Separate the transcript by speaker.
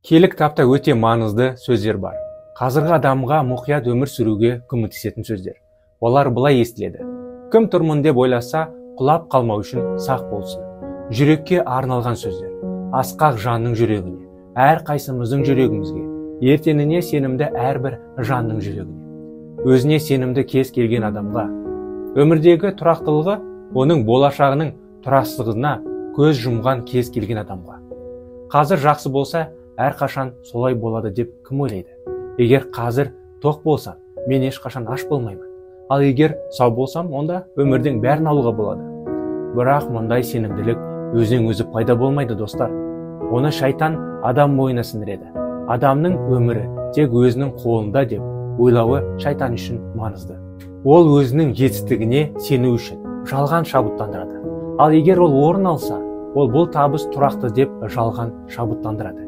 Speaker 1: Киелі кітапта өте маңызды сөздер бар. Қазіргі адамға мұқият өмір сүруге көмектесетін сөздер. Олар былай естіледі: кім тұрмын деп ойласа, құлап қалмау үшін сақ болсын. Жүрекке арналған сөздер. Асқақ жанның жүрегіне, әр қайсымыздың жүрегімізге, ертеңіне сенімді әрбір жанның жүрегіне, өзіне сенімді кез келген адамға. Өмірдегі тұрақтылығы оның болашағының тұрақсыздығына көз жұмған кез келген адамға. Қазір жақсы болса, әрқашан солай болады деп кім ойлайды? Егер қазір тоқ болсам, мен ешқашан аш болмаймын. Ал егер сау болсам, онда өмірдің бәрін алуға болады. Бірақ мұндай сенімділік өзінен өзі пайда болмайды, достар. Оны шайтан адам бойына сіңіреді. Адамның өмірі тек өзінің қолында деп ойлауы шайтан үшін маңызды. Ол өзінің жетістігіне сену үшін жалған шабыттандырады. Ал егер ол орын алса, ол бұл табыс тұрақты деп жалған шабыттандырады.